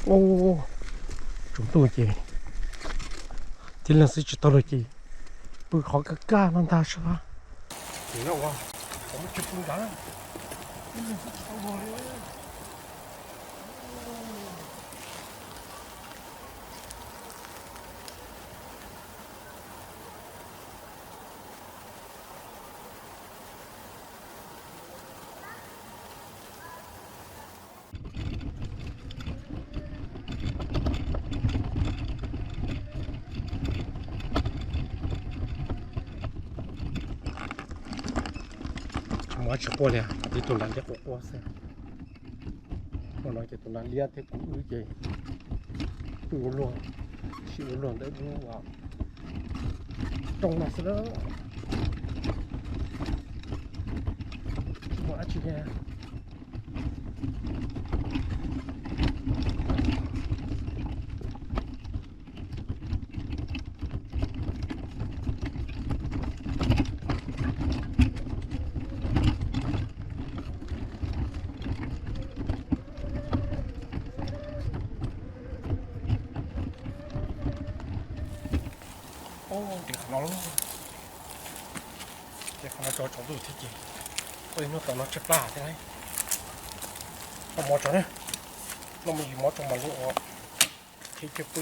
Ub, tsaus ntuj ces tib leeg xwb tsis tau luag ces pw qhov kaj kaj no ntag sab. Tsis muaj tsis quaj li, tib tug nram liab quaj quaj xwb. Hmo no ces tus nram liab thiab kuv wb ces pw ua luaj, sib ua luaj ntawm lub rooj no xwb na. Tsis muaj dab tsi li. Ub, qhov no, qhov no tsaus ntuj thiab ces ua ib hnub tau no tshaib plab thiab. Noj mov tso na, noj me ntsis mov tso mam li ua thiab coj pw.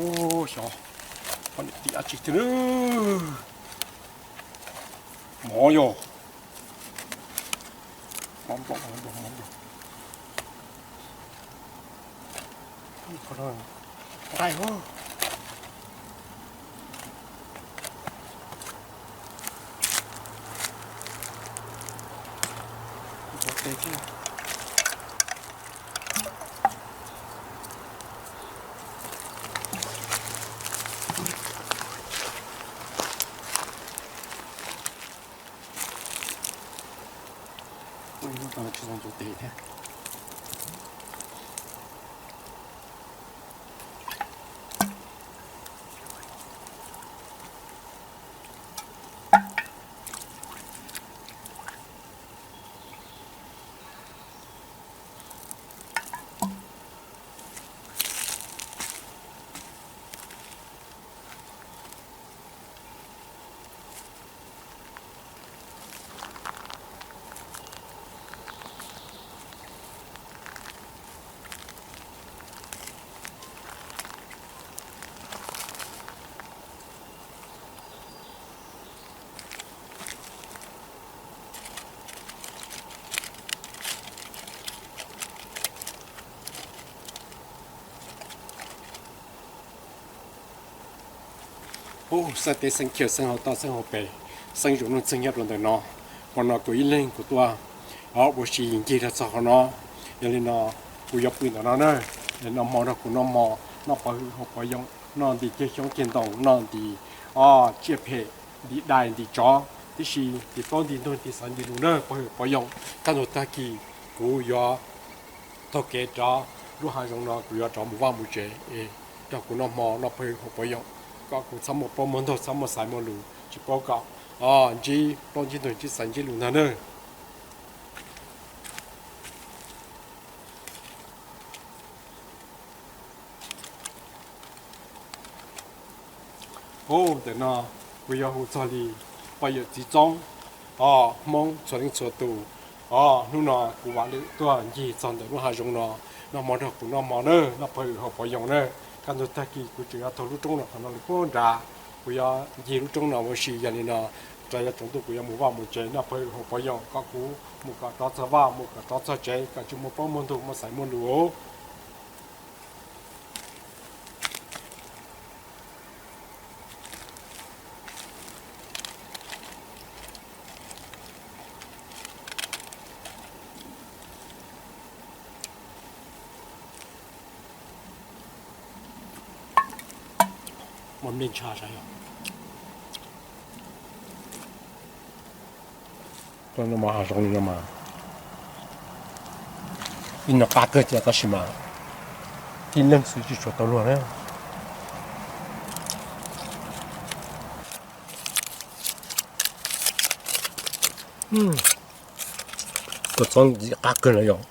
Ub, xyov poj niam tim dab tsi thiab na. Mov yog mov nplaum, mov nplaum, mov nplaum. Nqaij. Ub, hnub no tsis tau ntuv tes thiab. Ub, xeeb teb xeeb chaw, xeeb hauv toj xeeb hauv pes, xeeb zaum nuj txeeg nyob rau ntawm no. Hmo no kuv ib leeg kuv tuaj ua si ncig los txog qhov no. Yog li no kuv yuav pw ntawm no na, noj hmo nrog kuv noj hmo, noj pov hwm hauv pov yoom, noj ntim ceg xyoob ceg ntoo, noj ntim tsiaj phem, ntim dais ntim tsov, tib si ntim plaub ntim ntug ntim xaiv ntim lus na pov hwm pov yoom. Kaj ntug tag kis kuv yuav taug kev rov lub hav zoov no, kuv yuav rov mus vaj mus tsev es nrog kuv noj hmo noj pov hwm hauv pov yoom, kom kuv txhob muaj plaub muaj ntug, txhob muaj xaiv muaj lus, tsis paub kom ntsib plaub ntsib ntug ntsib xaiv ntsib lus ntag na. Ub, ntawm no kuv yuav hu txog li poj yawm txiv txoob, o, Hmoob txhua leej txhua tus, o, hnub no kuv vam lwm tuaj ncig txog ntawm lub hav zoov no, noj hmo nrog kuv noj hmo na, noj pov hwm hauv pov yoom na. Kaj ntug tag kis kuv tseem yuav taug lub roob no qhov no li puag nrad, kuv yuav ncig lub roob no ua si. Yog li no rov yuav tsaus ntuj kuv yuav mus vaj mus tsev, noj pov hwm hauv pov yoom, kom kuv mus kom rov txog vaj, mus kom rov txog tsev, kom tsis muaj plaub muaj ntug, muaj xaiv muaj lus. Muaj mej ntsha sav yog. Koj no mas hav zoov li no mas ib no qab kawg thiab tab sis mas tib leeg xwb tsis tshua tau luag na. Kua txob ntxim qab kawg no yom.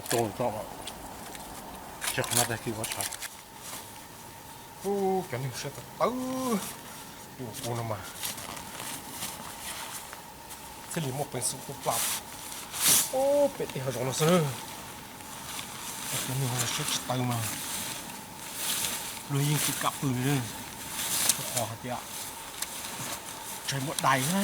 Tau tso, tsis qhov no tag kis ua tshav. Ub, cov neeg siab tawv tawv, tus kuv no mas thiaj li muaj peev xwm tu plas pem tej hav zoov no xwb. Cov neeg siab tsis tawv mas luag yeej tsis kam pw li, rau qhov hais tias tseem muaj dais na.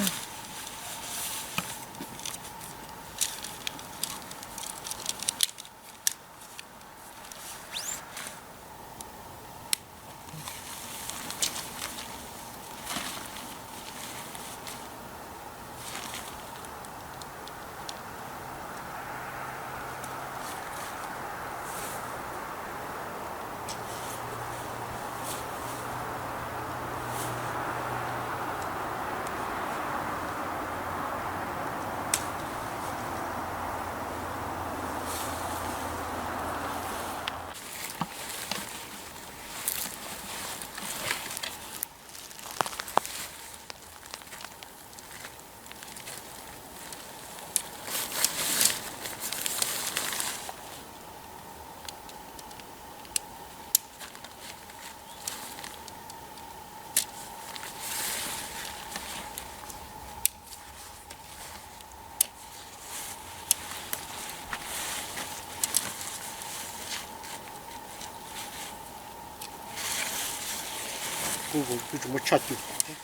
Kuj tsis muaj tshaj cus tom thiab.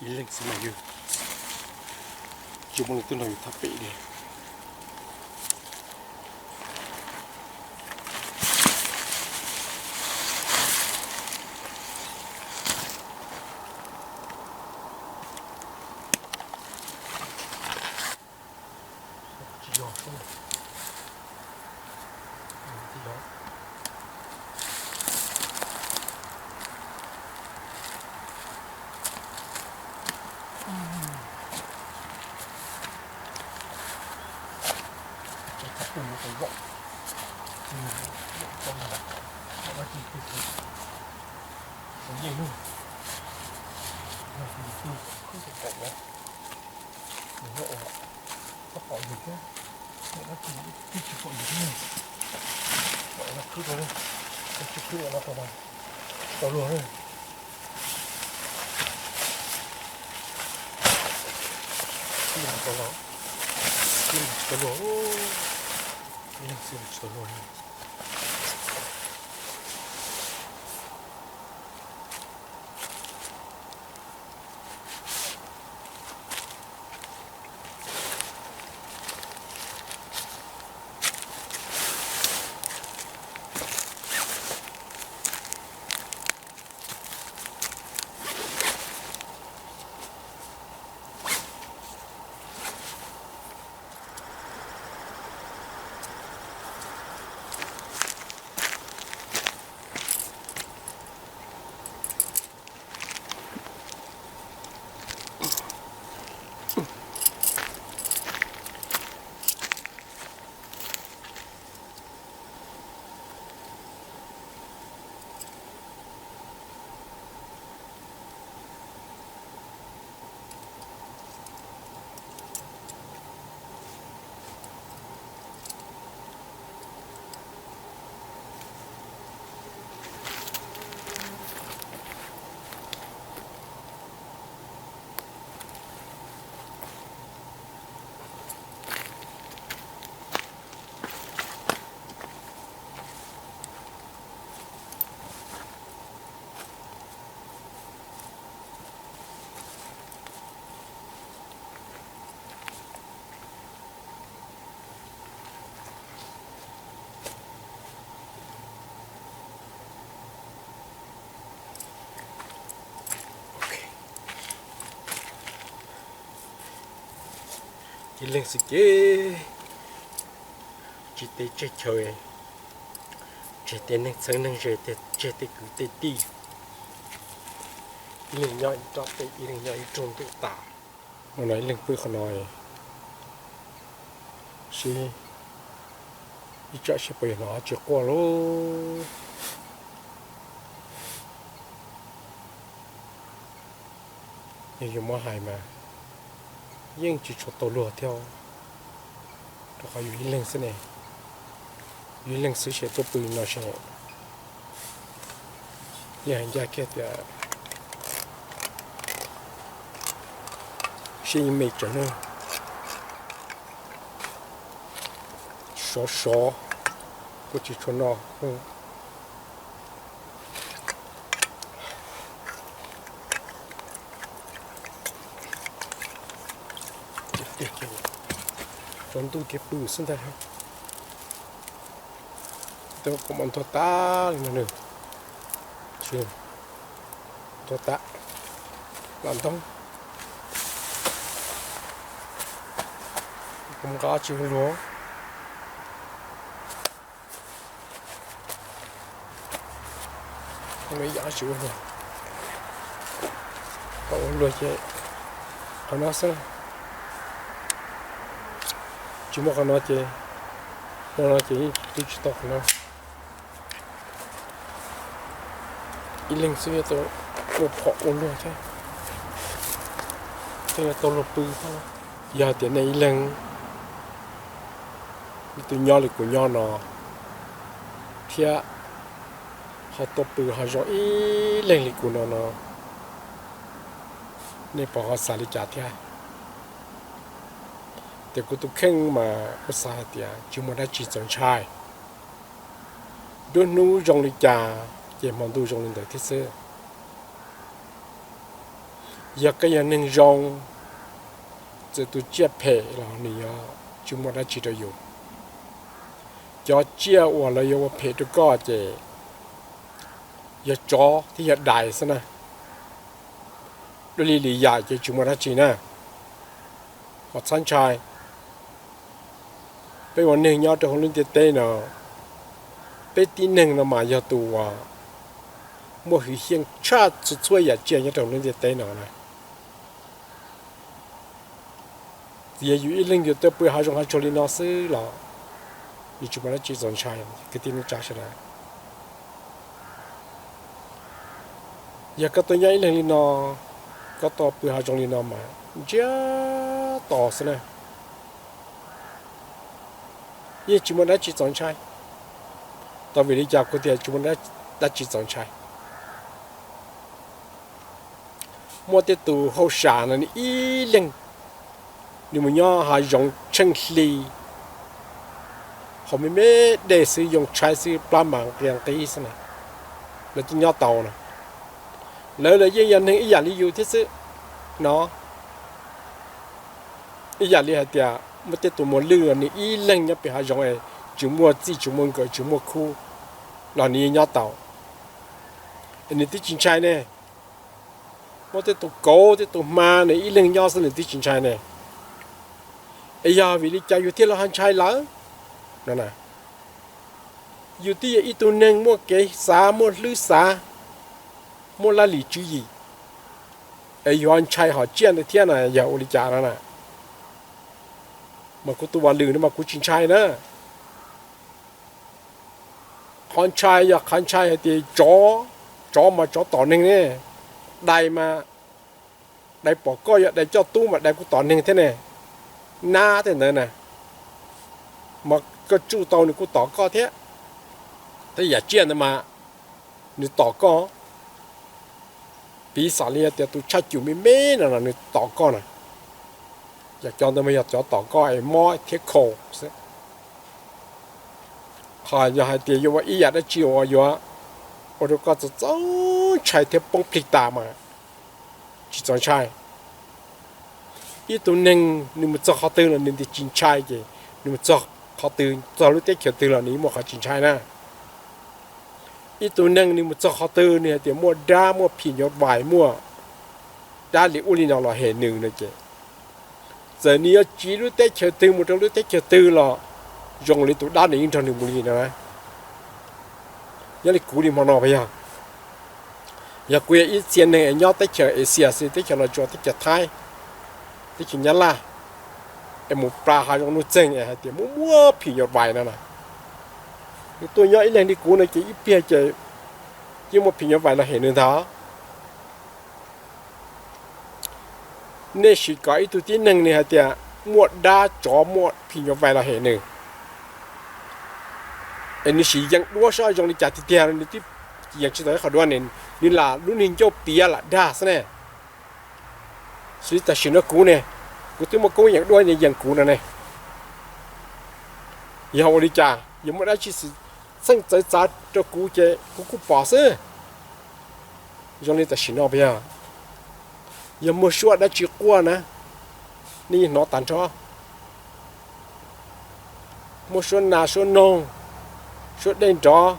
Ib leeg xwb mas yog tsis muaj leej twg nrog yus thaj pem li. Tsis yog xwb, tsis yog. Tau zaum, zaum tau, dab tsi twg tau yeej lug, yog tus twg khwb tau pom na, nws nyob ua txhob pom yus thiab, dab tsi twb tsis pom yus thiab. Pom no khwb rau, tsis khwb no rau, tau luag na. Khwb no tau luag, khwb no tsis tau luag, ib leeg xwb tsis tau luag li. Ib leeg xwb ces tsis teb tseg chaw, Tseg tej neeg txheeb neeg ze, tseg tej kwv tej tij, ib leeg nyob ib rab teb, ib leeg nyob ib rooj ntuj tas. Ua no ib leeg pw qhov no sib, ib tsam sib puas yog hnov tsis quaj lauj. Yog yuav muab hais mas yeej tsis tshua tau luag thiab, rau qhov yus ib leeg xwb ne, yus ib leeg xwb ces tuaj pw no ces yeej hais ncaj kiag tias sib me tsev neeg sov sov, kuj tsis tshua noj. Tsaus ntuj ces pw xwb ntag. Tej kaus mom ntuag tas li no nws, ntuag tas, lam ntoob. Kuv nqa tsis ua luag, yam tsis ua luag, kom ua luag ces qhov no xwb, tsis muaj qhov no ces, no no ces yeej twb tsis tau qhov no. Ib leeg xwb yuav tau ua phom ua luag thiab, thiaj yuav tau luag pw thiab. Yog tias nej ib leeg, ib tug nyob li kuv nyob no, thiab ho tuaj pw ho zoo ib leeg li kuv no no, nej puas ho xav li cas thiab? Ces kuv tus kheej mas kuv xav hais tias tsis muaj dab tsi txaus ntshai. Nruab hnub zoo li cas ces hmo ntuj zoo li ntawd thiab xwb. Yog koj yog neeg zoo, txawm tus tsiaj phem los nws yuav tsis muaj dab tsi rau yus. Cov tsiaj uas lawv yuav ua phem rau koj ces yog tsov thiab yog dais xwb na. Dua li lwm yam ces tsis muaj dab tsi na. Ho txhob ntshai, peb ua neeg nyob rau hauv lub ntiaj teb no, peb tib neeg no mas yog tus uas muaj hwm hiam tshaj txhua txhua yam tsiaj nyob rau hauv lub ntiaj teb no na. Txawm yog yus ib leeg yus tuaj pw hav zoov hav tsuag li no xwb los nws tsis muaj dab tsi txaus ntshai kwv tij neej tsa sawv daws. Yog koj tuaj nyob ib leeg li no, koj tuaj pw hav zoov li no mas ntsiag to xwb na, yeej tsis muaj dab tsi txaus ntshai. Tau vim li cas kuv tias tsis muaj dab tsi txaus ntshai? Muaj tej tus hauj sam no nws ib leeg, nws mus nyob hav zoov tsheej hli, haus me me dej xwb, yoo tshaib xwb, plab mas nqia nqib xwb na, lawv twb nyob tau na. Lawv los yeej yog neeg ib yam li yus thiab xwb no. Ib yam li hais tias muaj tej tus muas lwj nws ib leeg nyob pem hav zoov es tsis muaj txij tsis muaj nkawm tsis muaj khub los nws yeej nyob tau, nws twb tsis ntshai ne. Muaj tej tus kauv tej tus hma nws ib leeg nyob xwb nws twb tsis ntshai ne. Es yog vim li cas yus thiaj li ho ntshai lawm no? Yus twb yog ib tug neeg muaj kev xav, muaj hlwb xav, muaj laj lim tswv yim, es yuav ntshai hom tsiaj ntawd thiab na, yog ua li cas no na? Mas kuv tus vas lwm no mas kuv tsis ntshai na. Qhov ntshai yog qhov ntshai hais tias tsov, tsov mas tsov tom neeg ne, dais mas, dais pom koj, yog dais coj tub mas dais kuj tom neeg thiab ne, nab tej ntawd na, mas koj tsuj tau nws kuj tom koj thiab. Tej yam tsiaj ntawd mas nws tom koj, piv xam li tias tus tshaj cum me me no los nws tom koj na. Yog cov ntawd mas yog cov tom koj es mob thiab khaus xwb. Qhov yog hais tias yuav ua ib yam dab tsi uas yuav ua rau koj txaus txaus ntshai thiab poob plig tas mas tsis txaus ntshai. Ib tug neeg nws mus txog qhov twg los nws tsis ntshai ces nws mus txog qhov twg, txog lub teb chaws twg los nws yeej muaj qhov tsis ntshai na. Ib tug neeg nws mus txog qhov twg nws hais tias muaj dab muaj phim nyuj vais muaj dab li ub li no los hem nws no ces, txawm nws yuav tsiv lub teb chaws twg mus rau lub teb chaws twg los zoo li tus dab nws yeej nrog nws mus li no na. Nyob li kuv li hmo no puas yog? Yog kuv yog ib txhia neeg es nyob teb chaws Asia xwb, teb chaws Los Tsuas, teb chaws Thaib, teb chaws Nyab Laj, es mus plas hav zoov nuj txeeg es hais tias muaj muaj phim nyuj vais no na, nws tuaj nyob ib leeg li kuv no ces ib pliag ces yeej muaj phim nyuj vais los hem nws ntag. Nej sim kom ib tug tib neeg nws hais tias muaj dab tsov muaj phim nyuj vais los hem nws, es nws sim yees duab saib zoo li cas tiag tiag, nws twb yees tsis tau ib qho duab ne, nws lam lub niag ncauj piav lam dag xwb ne. Xws li tam sim no kuv ne, kuv twb muaj koob yees duab nws yees kuv no ne. Yog ua li cas yog muaj dab tsi txheej txawv txav rau kuv ces kuv kuj pom xwb. Zoo li tam sim no puas yog? Yog muaj suab dab tsi quaj na, nej yeej hnov tag nrho. Muaj suab nas suab noog, suab dej nrov,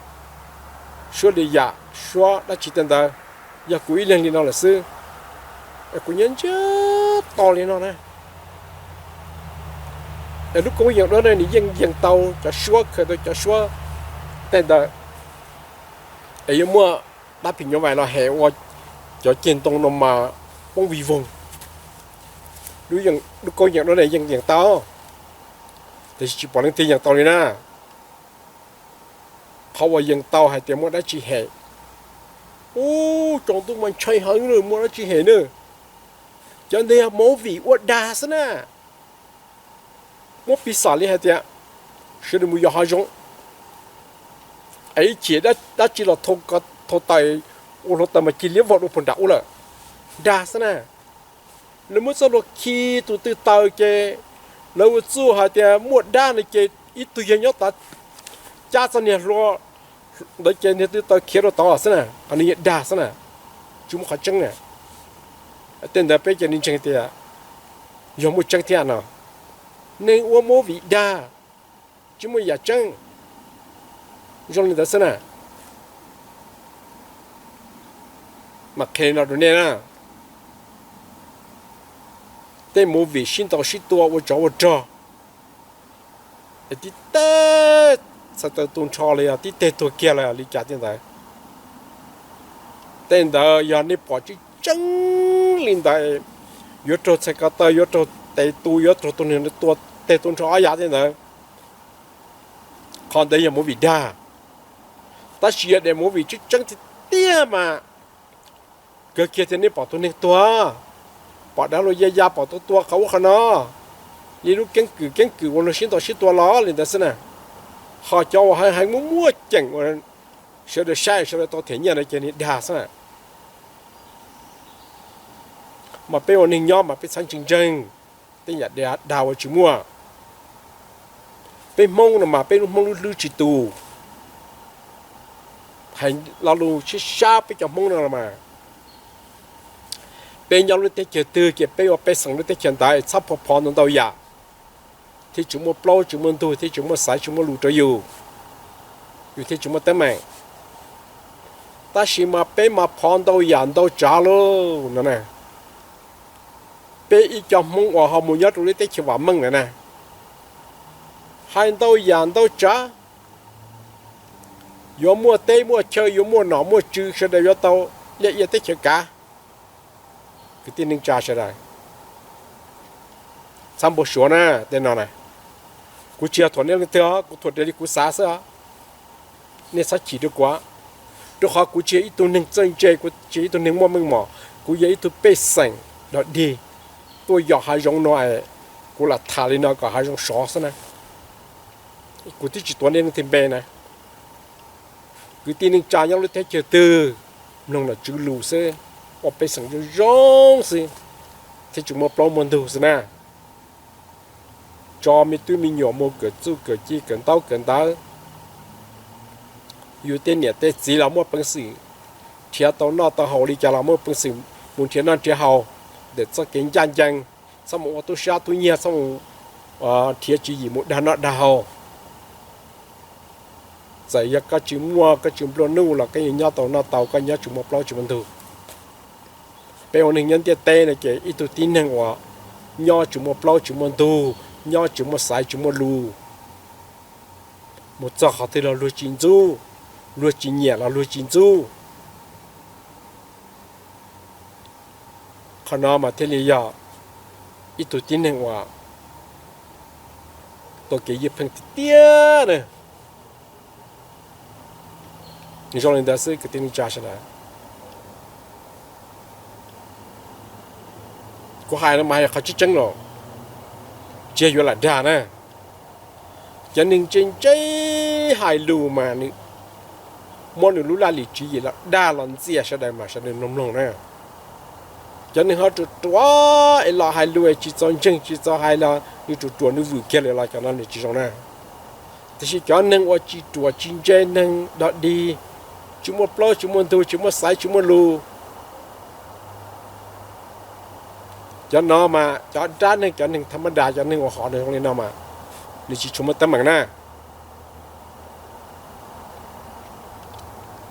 suab li yam, suab dab tsi tej ntawd, yog kuv ib leeg li no lawm xwb, es kuv nyob ntsiag to li no na. Es lub koob yees duab no nws yeej yees tau cov suab, khaws tau cov suab tej ntawd, es yuav muaj dab phim nyuj vais los hem ua cov ceg ntoo no mas poob vij voog. Lub koob yees duab no yeej yees tau, tiam sis tsis pom leej twg yees tau li na. Qhov uas yees tau hais tias muaj dab tsi hem, ub, tsaus ntuj mas ntshai heev na, muaj dab tsi hem na. Cov ntawd yog movie ua dag xwb na. Muab piv xam li hais tias sawv daws mus yos hav zoov, es ib chim dab tsi los thau taws, ua hluav taws mas cia liab vog dua puag nram ub lawm, dag xwb na. Lawv muab txoj hlua khi tus twg taws ces lawv ua txuj hais tias muaj dab no ces ib tug yawg nyob tod cab txoj niag hlua ntawd ces niag twg taws khiav rau tod xwb na, qhov no yog dag xwb na, tsis muaj qhov tseeb na. Tej ntawd peb cov neeg ntseeg tias yog muaj tseeb thiab no. Neeg ua movie dag, tsis muaj yam tseeb, zoo li ntawd xwb na. Mas qhia no rau nej na, tej movie sib ntaus sib tua ua tsov ua rog, es tib teg txhais taws tu nrho los yog tib teg tuag kiag los yog li cas tej ntawd, tej ntawd yog nej pom tseeb tseeb li ntawd, yuav raug txhais ko taw, yuav raug tes tu, yuav raug tus neeg tua teg tu nrho ob yav tej ntawd, qhov ntawd yog movie dag. Tab sis yog daim movie tseeb tseeb tiag tiag mas kawg kiag tias nej pom tus neeg tuag, pom dab laug ya ya, pom tus tua qhov ub qhov no, li lub keeb kwm keeb kwm uas luag sib ntaus sib tua los li ntawd xwb na. Ho cov uas heev heev muaj muaj ceem uas sawv daws saib sawv daws tau them nyiaj no ces nws dag xwb na. Mas peb ua neeg nyob mas peb txhob ntseeg ntseeg tej yam dag uas tsis muaj. Peb Hmoob no mas peb lub Hmoob lub hlwb tsis tus. Hais lo lus sib sab peb cov Hmoob no los mas, peb nyob lub teb chaws twg ces peb ua pej xeem lub teb chaws ntawd, txhob phov phov ntau ntau yam, thiaj tsis muaj plaub tsis muaj ntug, thiaj tsis muaj xaiv tsis muaj lus rau yus, yus thiaj tsis muaj teeb meem. Tab sis mas peb mas phov ntau yam ntau tsav lauj no na. Peb ib co Hmoob uas ho mus nyob rau lub teb chaws vam meej lawm na, hais ntau yam ntau tsav, yuav muaj teb muaj chaw, yuav muaj nom muaj tswv, sawv daws yuav tau liaj ia teb chaws kav. Kwv tij neej tsa sawv daws, txhob npau suav na, tej no na. Kuv tsis yog thuam nej leej twg, kuv thuam raws li kuv xav xwb. Nej txhob chim rau kuv, rau qhov kuv tsis yog ib tug neeg txawj ntse, kuv tsis yog ib tug neeg muaj meej mom, kuv yog ib tug pej xeem dog dig tuaj yos hav zoov no, kuv lam tham li no kom hav zoov sov xwb na. Kuv twb tsis tuav nej leej twg npe na. Kwv tij neej tsa nyob lub teb chaws twg, mloog nom tswv lus xwb, ua pej xeem zoo zoo xwb, thiaj tsis muaj plaub muaj ntug xwb na. Tso me tub me nyuam mus kawm txuj kawm ci kawm ntaub kawm ntawv. Yus tej niam tej txiv los muaj peev xwm nrhiav tau noj tau haus li cas los muaj peev xwm mus nrhiav noj nrhiav haus ntawm txoj kev ncaj ncees, txhob mus ua tub sab tub nyiag, txhob mus nrhiav tswv yim mus dag noj dag haus. Txawm yog koj tsis muaj, koj tsis nplua nuj los koj yeej nyob tau noj tau, koj nyob tsis muaj plaub tsis muaj ntug. Peb ua neeg nyob ntiaj teb no ces ib tug tib neeg uas nyob tsis muaj plaub tsis muaj ntug, nyob tsis muaj xaiv tsis muaj lus, mus txog qhov twg los luag tsis ntxub, luag tsis nyiam los luag tsis ntxub. Qhov no mas thiaj li yog ib tug tib neeg uas tau kev ywj pheej tiag tiag na. Nws zoo li ntawd xwb kwv tij neej tsa sawv daws. Kuv hais no mas hais qhov tseeb tseeb los tsis yog yuav lam dag na. Cov neeg ntse ntse hais lus mas nws muab nws lub laj lim tswv yim los dag los ntxias sawv daws mas sawv daws mloog mloog na. Cov neeg ho ruam ruam es los hais lus es tsis txaus ntseeg tsis txaus hais los nws ruam ruam nws vwm kiag lawm los cov no nws tsis zoo na. Tiam sis cov neeg uas tsis ruam tsis ntse neeg dog dig, tsis muaj plaub tsis muaj ntug tsis muaj xaiv tsis muaj lus, cov no mas cov dab neeg cov neeg tha mab das cov neeg uas hom nws zoo li no mas nws tsis tshua muaj teeb meem na.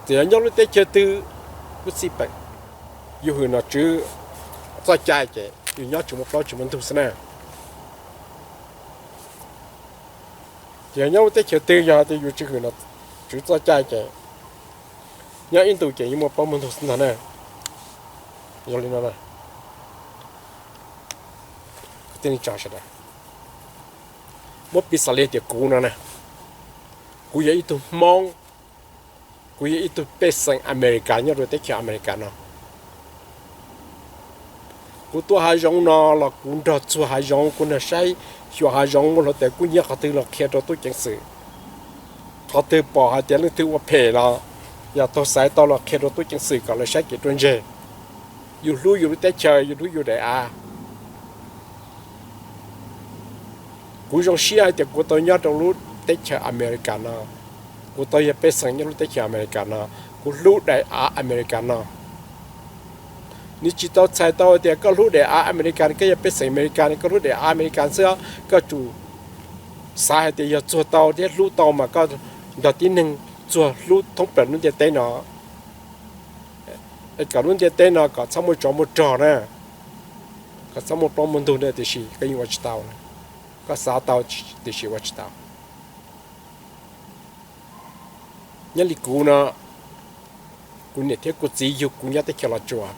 Txawm yog nyob lub teb chaws twg, lub txij peem, yus hwm nom tswv txoj cai ces yus nyob tsis muaj plaub tsis muaj ntug xwb na. Ces yog nyob lub teb chaws twg yog tias yus tsis hwm nom tswv txoj cai ces nyob ib ntus ces yeej muaj plaub muaj ntug xwb ntag na. Zoo li no na, kwv tij neej tsa sawv daws, muab piv xam li tias kuv no na, kuv yog ib tug Hmoob, kuv yog ib tug pej xeem Amelikas nyob rau teb chaws Amelikas no. Kuv tuaj hav zoov no los kuv nrog txuag hav zoov, kuv nrog saib xyuas hav zoov, muaj hluav taws kub hnyiab qhov twg los qhia rau tub ceev xwm. Qhov twg pom hais tias leej twg ua phem los yog tau xaiv tau los qhia rau tub ceev xwm kom lawv saib kev ruaj ntseg. Yus hlub yus lub teb chaws, yus hlub yus daim av. Kuv zoo siab hais tias kuv tau nyob rau lub teb chaws Amelikas no, kuv tau yog pej xeem nyob lub teb chaws Amelikas no, kuv hlub daim av Amelikas no. Nws tsis tau txhais tau tias koj hlub daim av Amelikas koj yog pej xeem Amelikas koj hlub daim av Amelikas xwb, koj tsum xav hais tias yog txuag tau thiab hlub tau mas koj nrog tib neeg txuag hlub thoob plaws lub ntiaj teb no, es kom lub ntiaj teb no kom txhob muaj tsov muaj rog na, kom txhob muaj plaub muaj ntug na, tiam sis koj yeej ua tsis tau. Koj xav tau tiam sis ua tsis tau. Nyob li kuv no, kuv niam thiab kuv txiv yug kuv nyob teb chaws Los Tsuas,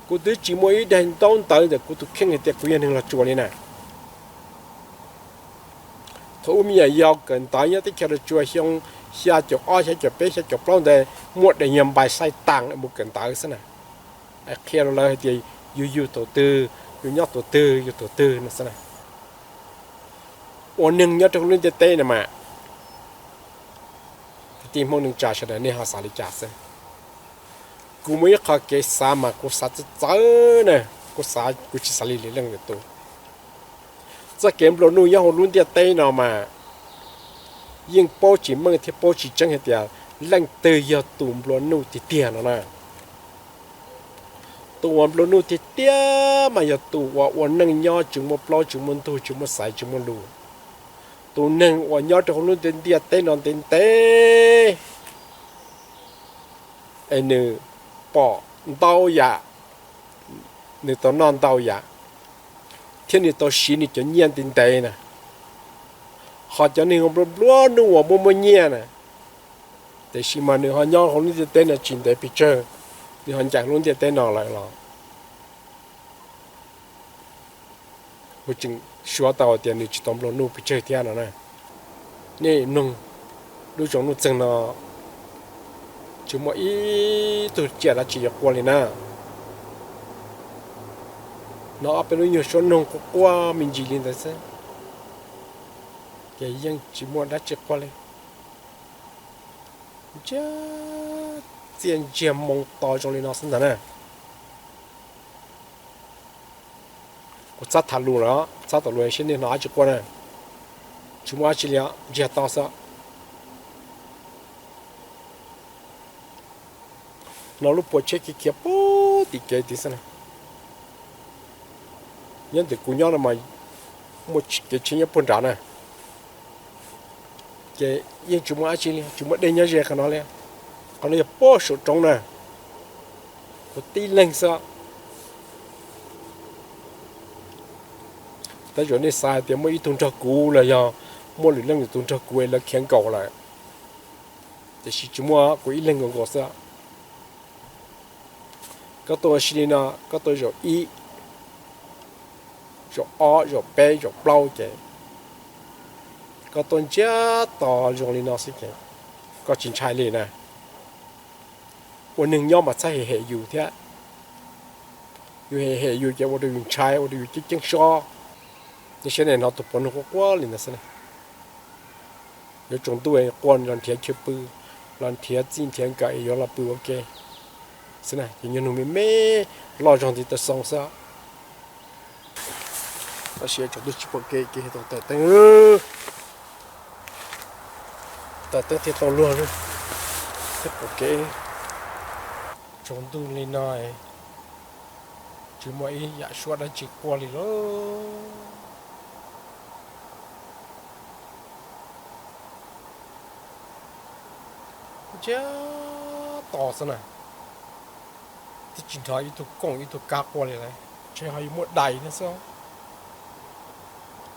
kuv twb tsis muaj ib daim ntaub ntawv ntawm kuv tus kheej hais tias kuv yog neeg Los Tsuas li na. Thaum ub me nyuam yaus kawm ntawv nyob teb chaws Los Tsuas xyoo xya caum ob xya caum peb xya caum plaub ntawd muaj daim nyuag npais xais tas mus kawm ntawv xwb na, qhia rau lawv hais tias yus yug thaum twg, yus nyob thaum twg, yus thaum twg no xwb na. Ua neeg nyob rau lub ntiaj teb no mas, kwv tij Hmoob neej tsa sawv daws nej ho xav li cas xwb. Kuv muaj ib qho kev xav mas kuv xav txawv txawv na, kuv xav kuv tsis xav li lwm leej lwm tus. Txoj kev nplua nuj nyob hauv lub ntiaj teb no mas yeej paub tsis meej thiab paub tsis tseeb hais tias leej twg yog tus nplua nuj tiag tiag no na. Tus uas nplua nuj tiag tiag mas yog tus uas ua neej nyob tsis muaj plaub tsis muaj ntug tsis muaj xaiv tsis muaj lus. Tus neeg uas nyob rau hauv lub ntiaj teb no ntev ntev es nws pom ntau yam, nws tau noj ntau yam, thiab nws tau siv nws cov nyiaj ntev ntev na. Ho cov neeg nplua nplua nuj uas muaj muaj nyiaj na, tiam sis mas nws ho nyob hauv lub ntiaj teb no tsis ntev pes tsawg, nws ho ncaim lub ntiaj teb no lawm los kuv tseem suav tau tias nws tsis tau nplua nuj pes tsawg thiab no na. Nej mloog, lub zoov nuj txeeg no tsis muaj ib tug tsiaj dab tsi yuav quaj li na. No ob peb lub nyuag suab noog quaj quaj me ntsis li ntawd xwb, ces yeej tsis muaj dab tsi quaj li. Ntsiag txiaj ntsiag moo to zoo li no xwb ntag na. Kuv txhob tham lus lawm, txhob tham lus seb nej hnov dab tsi quaj na. Tsis muaj dab tsi li, ntsiag to xwb. No lub puas tsheb khiav khiav puag tim kev tid xwb na. Nyob ntawm kuv nyob no mas muaj kev tsheb nyob puag nrad na. Ces yeej tsis muaj dab tsi li, tsis muaj dej nyob ze qhov no li. Qhov no yog puag saum roob na, kuv tib leeg xwb. Tej zaum nej xav hais tias muaj ib tug nrog kuv los yog muaj lwm leej lwm tus nrog kuv es lawv khiav nkaum lawm. Tiam sis tsis muaj, kuv ib leeg nkaus nkaus xwb. Koj tuaj ua si li no, koj tuaj zaum ib, zaum ob, zaum peb, zaum plaub ces koj tuaj ntsiag to zoo li no xwb ces koj tsis ntshai li na. Ua neeg nyob mas txhob hem hem yus thiab. Yus hem hem yus ces ua rau yus ntshai, ua rau yus ceeb ceeb sob. Nej saib nej hnov tus pov noog quaj quaj li ntawd xwb na. Yuav tsaus ntuj quaj los nrhiav chaw pw, los nrhiav txij nrhiav nkawm yuav los pw ua ke xwb na. Ces nyuag nug me me loj zog nti taw xoo xwb. Tab sis tsaus ntuj tsis pom kev, kev tau taws teeb, taws teeb thiaj tau luag thiab pom kev. Tsaus ntuj li no tsis muaj ib yam suab dab tsi quaj li lauj. Ntsiag to xwb na, twb tsis nrov ib tug kooj ib tug kab quaj li lawm, ntshe ho yuav muaj dais thiab xwb.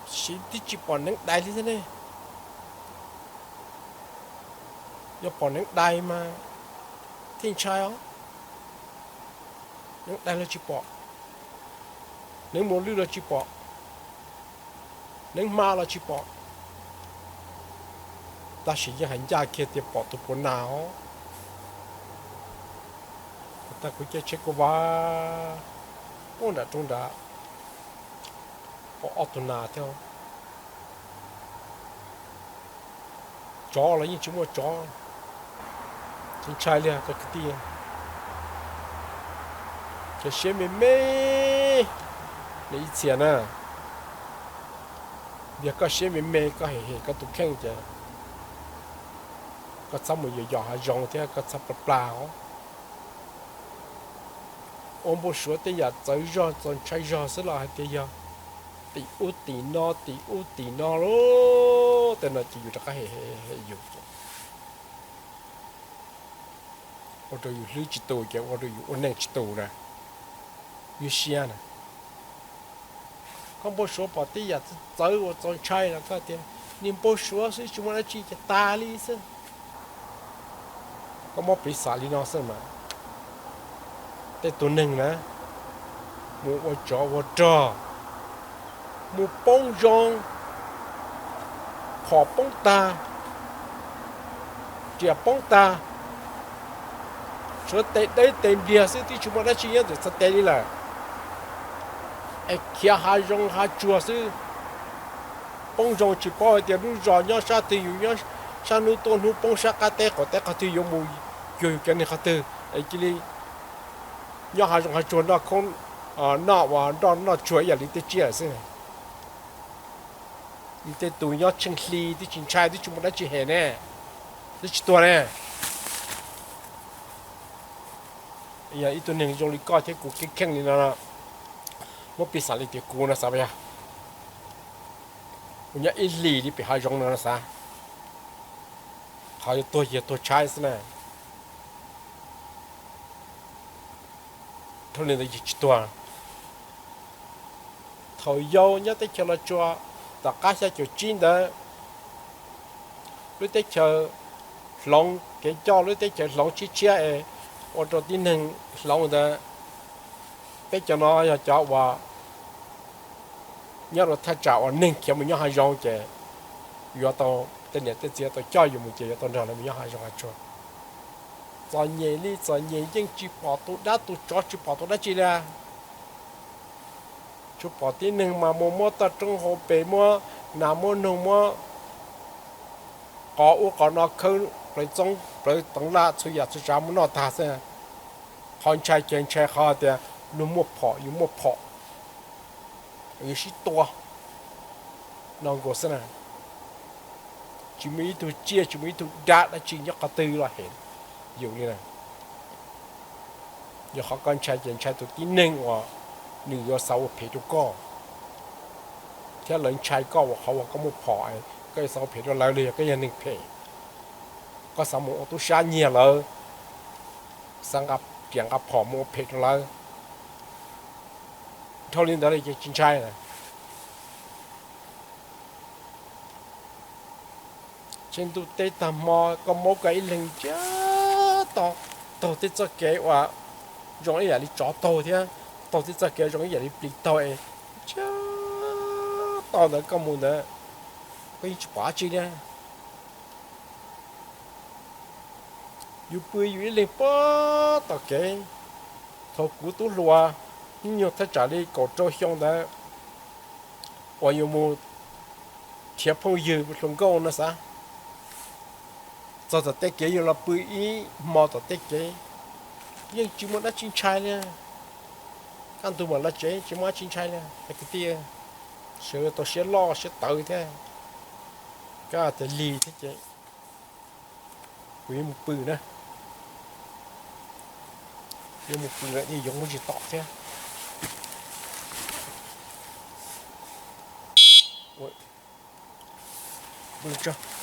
Tab sis twb tsis pom neev dais li thiab ne. Yog pom neev dais mas thiaj ntshai os. Neev dais los tsis pom, neev muas lwj los tsis pom, neev hma los tsis pom. Tab sis yeej hais ncaj kiag tias pom tus puav nas os. Tag kuv caij tsheb kuv vaj, ub, nram roob nrad pom ob tug nas thiab. Tsov los yeej tsis muaj tsov, tsis ntshai li cov kwv tij. Ces siab me me li ib txhia na. Yog koj siab me me, koj hem hem koj tus kheej ces koj txhob mus yos yos hav zoov thiab koj txhob pla pla os. Ua npau suav tej yam txawv zog txaus ntshai zog xwb los hais tias yog tim ub tim no tim ub tim no lawm tej no ces yus rov qab hem hem yus, ua rau yus hlwb tsis tus ces ua rau yus ua neej tsis tus na. Yus siab na, koj npau suav pom tej yam txawv uas txaus ntshai los koj tias niag npau suav xwb tsis muaj dab tsi ces tas li xwb. Koj muab piv xam li no xwb mas, tej tus neeg na mus ua tsov ua rog, mus poob zoo, phom poob tag, riam poob tag, tshuav tes dawb tes npliag xwb twb tsis muaj dab tsi nyob ntawm txhais tes li lawm, es khiav hav zoov hav tsuag xwb. Poob zoo tsis paub hais tias lub zos nyob sab twg, yus nyob sab hnub tuaj hnub poob sab qab teb qaum teb qhov twg, yuav mus cuag yus cov neeg qhov twg es cia li nyob hav zoov hav tsuag noj khoob, noj uas nroj noj tsuag ib yam li tej tsiaj xwb. Tej tus nyob tsheej hli twb tsis ntshai twb tsis muaj dab tsi hem ne, twb tsis tuag ne. Yog ib tug neeg zoo li koj thiab kuv keeb kheej li no, muab piv xam li tias kuv no xav yog kuv nyob ib hlis li pem hav zoov no xav, qhov yuav tuag yog tuag tshaib xwb na. Dhau li ntawd yus tsis tuag. Thaum yau nyob teb chaws Los Tsuas, tom qab xya caum tsib ntawd, lub teb chaws hloov kev coj, lub teb chaws hloov tshiab tshiab es ua rau tib neeg hloov ntawd. Peb cov no yog cov uas nyob rau thaj tsam uas neeg khiav mus nyob hav zoov ces yuav tau, tej niam tej txiv yuav tau coj yus mus ces yuav tau nrog lawv mus nyob hav zoov hav tsuag. Txom nyem li txom nyem yeej tsis pom tus dab tus tsov tsis pom tus dab tsi li. Tsuas pom tib neeg mas mus muab toj roob hauv pes, muab nas muab noog, muab qos ub qos no khawb plawv txoob plawv teev laj txhua yam txhua tsav mus noj tag xwb. Qhov ntshai ces ntshai qhov tias luag muaj phom yus muaj phom, yus sib tua no nkaus xwb na. Tsis muaj ib tug tsiaj tsis muaj ib tug dab dab tsi nyob qhov twg los hem yus li na. Yog qhov koj ntshai ces ntshai tus tib neeg uas nws yuav xav ua phem rau koj, thiab lawv ntshai koj uas qhov uas koj muaj phom, koj yuav xav ua phem rau lawv los yog koj yog neeg phem, koj xav mus ua tub sab nyiag lawv, xav nqa riam nqa phom mus ua phem rau lawv. Dhau li ntawd li ces tsis ntshai lawm. Tsaus ntuj teb tag hmo koj muab koj ib leeg ntsiag to taug tej txoj kev uas zoo ib yam li tsov taug thiab taug tej txoj kev zoo ib yam li plis taug es ntsiag to ntawd koj mus ntawd, koj yeej tsis pom dab tsi li. Yus pw yus ib leeg puag tom kev, thaum kuv tub hluas hnub nyoog thaj tsam li kaum rau xyoo ntawd uas yuav mus nrhiav phooj ywg hluas nkauj no xav, txog tom tej kev yus los pw ib hmo tom tej kev, yeej tsis muaj dab tsi ntshai li. Kaj ntug mam los tsev tsis muaj dab tsi ntshai li kwv tij. Sawv tau siab loj siab tawv thiab, kaj tas lig thiab ces kuv yuav mus pw na. Yuav mus pw lawm yeej yuav muaj tsis tom thiab. Pw tso.